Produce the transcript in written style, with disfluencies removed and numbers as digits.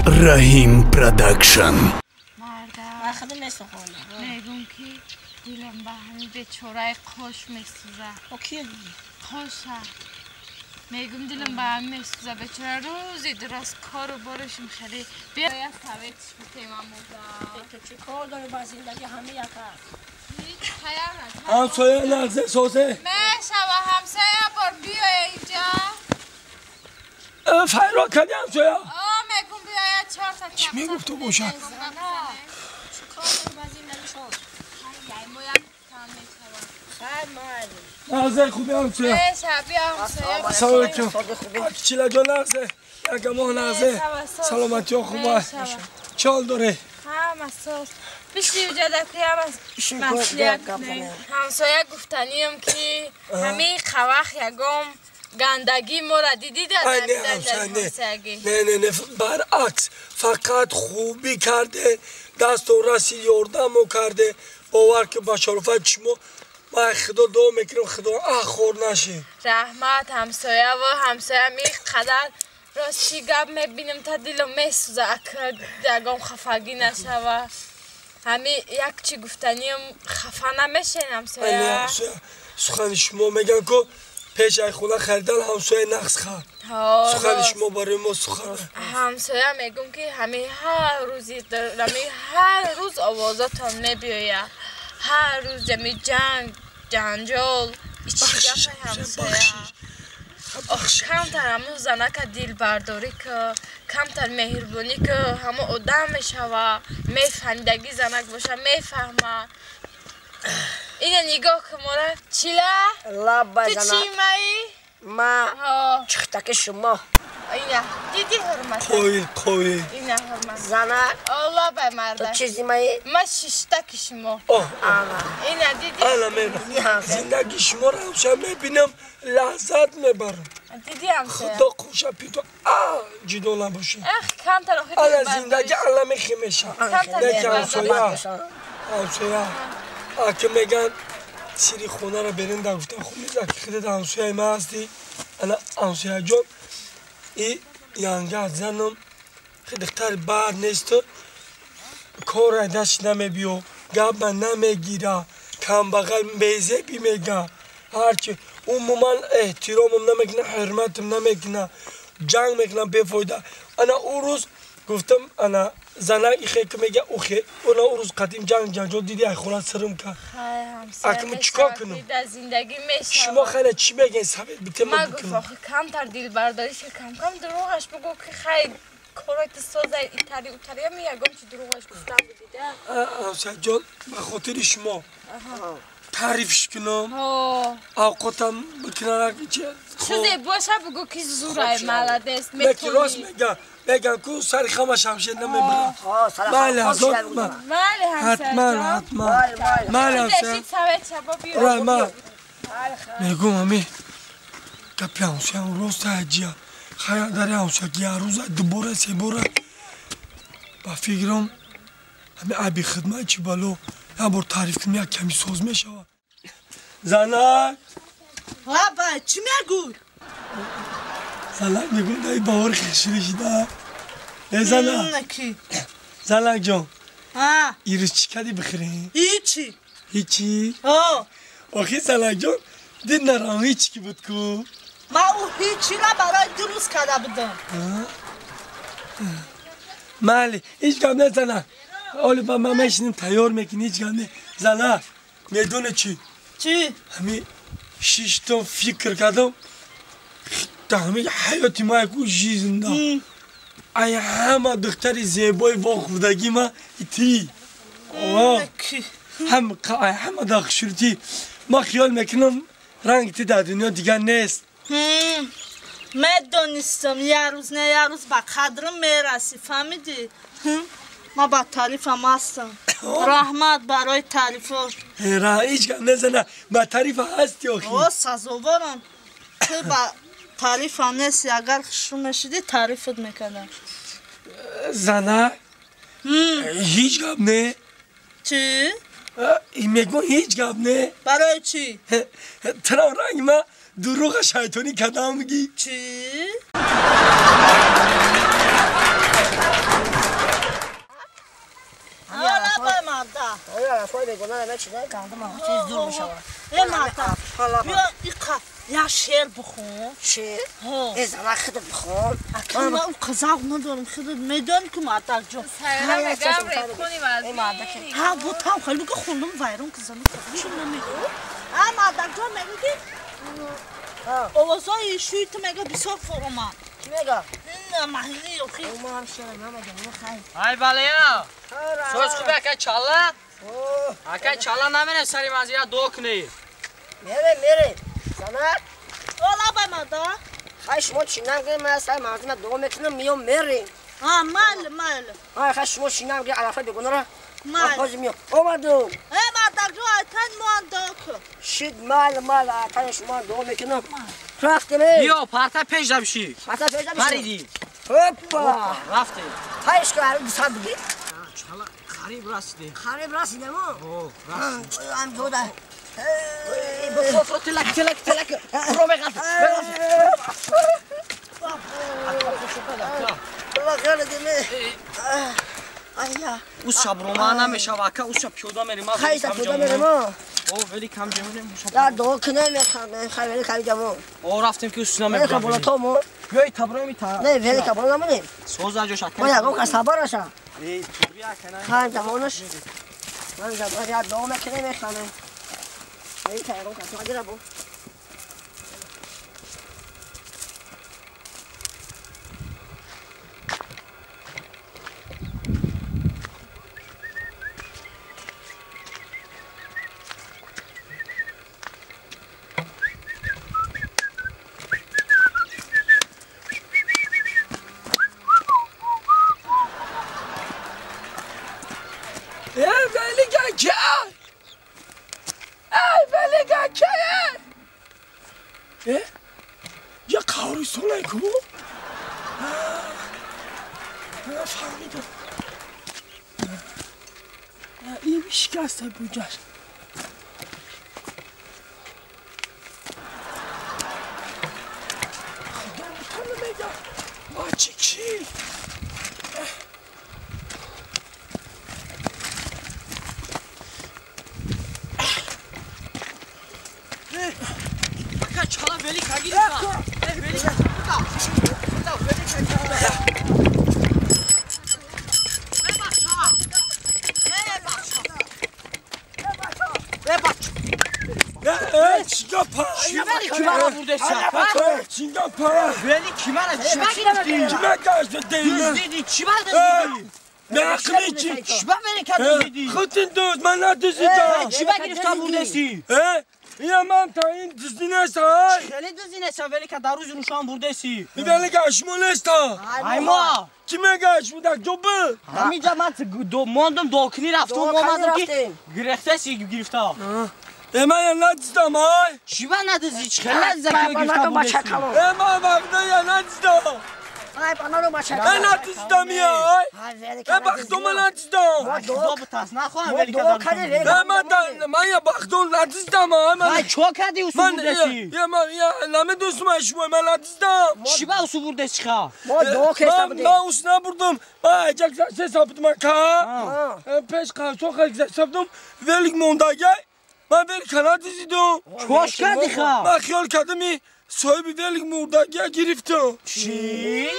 Раҳим Продакшн. Мегум ки дилам ба ҳамин бечораи қош месӯза. Қоша. Мегум дилам ба ҳамин месӯза. Бечора рӯзи дуроз кору борашм хеле. Биё як советш битем амуда. Ту чӣ кор дорӣ ба зиндагӣ ҳама як аст. Ҳеҷ хаёл надорам. Ҳамсоя нағзе созе. Мешава ҳамсоя бор биё инҷа. Файро кардӣ ҳамсоя? Мегум биё як чорта. Чӣ мегуфт ту бошад? Нағзе хуби ҳамсоя. Салом алейкум. Чилаҷон нағзе. Якамоҳ нағзе. Саломатиҳо хуб аст. Чӣ ҳол дорӣ? Ҳама соз. Биши уҷада ки ҳама маслиҳат. Ҳамсоя гуфтаниям ки ҳамин қавах ягом гандагӣ моро дидӣ дар ҳамсоягӣ? Не, не, не, баръакс, фақат хубӣ карде, дасту раси ёрдамо карде. Бовар ки ба шарофати шумо ман худо дуо мекунам, худо хор нашӣ. Раҳмат ҳамсоя ва ҳамсоя ми қадар рост чӣ гап мебинам та дилам месӯза, ака ягон хафагӣ нашава. Ҳами як чӣ гуфтаниям хафа намешен ҳамсоя. Сухани шумо меган ку пеш ай хона харидан ҳамсоя нақс хар. Сухани шумо барои мо сухан. Ҳамсоя мегум ки ҳами ҳар рӯзи ҳами ҳар рӯз овозатон мебиёяд. Ҳар рӯз ҳами ҷанг, ҷанҷол, ичи гапи ҳамсоя. Камтар ҳамун занака дилбардорӣ ки, камтар меҳрубонӣ ки, ҳамо одам мешава, мефаҳмидагӣ занак боша, мефаҳма. Ина нигоҳ кун мора. Чила? Лабай Ту зана. чӣ маи? Ма чихтаки шумо. Ина, дидӣ ҳурмат? Қоил, қоил. Ина ҳурмат. Зана. Лабай марда. Ту чизи маи? Ма шиштаки шумо. Ина дидӣ? Ана мера. Зиндагии шуморо ҳамша мебинам, лаззат мебарам. Дидӣ ҳамсоя? Худо хуша пито ҷудо набошӣ. Эх, камтар охир Ана дилбардорӣ. зиндагӣ ала мехи меша. Камтар Неки дилбардорӣ. ҳамсоя. Ҳамсоя. Аки меган сири хонаро берин да гуфтам, хуб нест, аки худат ҳамсояи ман ҳастӣ. Ана ҳамсояҷон, и янга занам духтари бад несту, кора дастш намебиё, гапма намегира, камбағал безебӣ мега. Ҳарчи умуман эҳтиромам намекуна, ҳурматам намекуна, ҷанг мекуна бефоида. Ана ӯ рӯз гуфтам, ана занак ихе ки мега ухе, ана ӯ рӯз қадим ҷанг ҷанҷол диди, ай хона сирм кард. Хай ҳамсоя. Аки мо чикор кунам? Дар зиндагӣ мешава. Шумо хеле чӣ мегӯед, совет битем Ма ма гуфт бикунам? охи камтар дилбардорӣ ки кам-кам дурӯғаш бигӯ ки хай корот соза итари утари ами ягон чи дурӯғаш гуфтам бидида. Ҳамсояҷон, ба хотири шумо таърифш кунам, авқотам бикунам чи Чизе боша бигӯ ки зурай молодец Леки рост метонӣ. мегам, мегам ку сари хама шамшер намебарам. Майли ҳазор Майли ҳатман, ҳамсояҷон. ҳатман. Майли ҳамсоя. Шид совет шабо биё. Раҳмат. Мегум ами гапи ҳамсоям рост аҷия. Хая дари ҳамсоягӣ як рӯза дубора себора ба фикрам ами айби хидмат чи бало як бор таъриф кунем, як ками соз мешавад. Занак! Лабай, чӣ мегӯй? Занак мегум даи баҳори хиширӣ шида. Э занак! Ки? Занак ҷон, ирӯз чӣ кардӣ бихӯрӣ? Ҳичи. Ҳичи? Охи занак ҷон, дид нарам ҳичи ки буд ку? Ман ӯ ҳичира барои ду рӯз карда будам. Майли, ҳеҷ гап не занак. Оли ба ман мешинем тайёр мекунӣ, ҳеҷ гап не. Занак, медонӣ чӣ? Чӣ? Ҳами шиштам фикр кардам, ҳами ҳаёти ма яку жизнда. Ай ҳама духтари зебои вохӯрдагӣ ма ти. Ҳам ай ҳама дахшурти. Ма хиёл мекунам ранги ти дар дунё дигар нест. Медонистам, як рӯз не як рӯз ба қадрам мерасӣ, фаҳмидӣ? Ман ба таърифам ҳастам. Раҳмат барои таърифот. Ҳеҷ гап незана, ба таърифа ҳасти охи. О, сазоворам. Ту ба таърифам нести, агар хушрӯ мешудӣ таърифат мекардам. Зана, ҳеҷ гап не. Чӣ? Мегӯ ҳеҷ гап не. Барои чӣ? Трам ранги ма дурӯға шайтонӣ кардам мегӣ. Чӣ? алафҳои бегонаро мечида, гандум чиз дур мешавад. Э мата, биё иқа як шеър бихон. Шеър? Э зана худат бихон. Ака ман у қазақ надорам, худат медонӣ ки мардакҷон. Сайра мегам рехони вазин. Ҳа, бо там хеле ки хондам вайрон ки зану чӣ намегӯ? А мардакҷон мегӯ ки овозҳои шӯи ту мега бисёр форомад. Чӣ мега? Маҳини охи. Ма ҳам шеър намегам, хай. Ай балея. Соз хубе ака чала? Ака чала намерем сари манзила дуо кунӣ. Мере, мере. Занак. Ола бай мада. Хай шумо чӣ нагӯед, ман сари манзила дуо мекунам, миём мерем. А, майли, майли. Ай хай шумо чӣ нагӯед, алафа бегонаро. Майли. Ҳозир миём. Омадум. Э мардакҷон, айтан моан дуо кун. Шид майли, майли, айтан шумо дуо мекунам. Рафтем. Биё, парта пеш дабши. Парта пеш дабши. Париди. Опа! Рафтем. Хайш ку ҳар дусад бигир. Чала қариб расидем. Қариб расидем, о? О, Ам дода. Бо телак, телак, телак. Про меғалт. Аллоҳ ғалидиме. Ая. Ус шаб рома намешава, ака, ус шаб пиёда мерем. Хай шаб пиёда мерем, о. О, вели кам ҷамонем. Я дуо кунем, мехам, хай вели кам ҷамон. О, рафтем ки ус намебарем. Вели кабола то мо. Биёй таброи та. Не, вели кабола намонем. Соз аҷош ака. Мо ягон кас сабараша. Эй, тури ака на. Хай ҷамонаш. Ман ҷамон я дуо мекунем, мехамем. Вели та ягон кас магира бу. Я қавристонай ку? Фаҳмидам. Ин шикаста буҷаш. Худо бутана мега. Бачи ки? Ака чала вели кагирита. Э вели кагирита. Куда вели кагирита. Э бача. Э бача. Э бача. Э чига па. Чивери кимара бурдеса? Чига па. Вели кимара чиба гирифти? Кима гашт дейна? Дуздиди чиба дуздиди? Меақли чи? Чиба вели ка дуздиди? Худин дуз, ман надуздидам. Чиба гирифта бурдеси? Э? Я ман та ин дуздӣ неста, ай? Хеле дуздӣ неста, вели ка дар рӯзи рӯшан бурдеси. Вели ка шумо неста. Ай мо. Ки мега шумо дар ҷо буд? Ҳаминҷа ман мондум докунӣ рафтум, омадам ки гирифтаси гирифта. Э ман я надиздам, ай? Чиба надиздӣ? Чӣ хеле надизда ки гирифта бурдеси? Э ман вақта я надиздам. Ай панаро бача. Э надиздам я, ай? Э бахто ман надиздам. Худо бутас нахоҳам вели ка. Э ман я бахто надиздам, ай? Ай чо кардӣ усу бурдеси? Я ман я намедонистам ай шумо, ман надиздам. Чиба усу бурдеси ха? Мо дуо кеста будем. Ман ус набурдум. Ман аҷак гузашта будум ака. Пеш қавсо хел гузашта будум. Велик мондагай. Ман велик надиздидум. Чош кардӣ ха? Ман хиёл кардам соҳиби велик мурдагия гирифтам. Чӣ?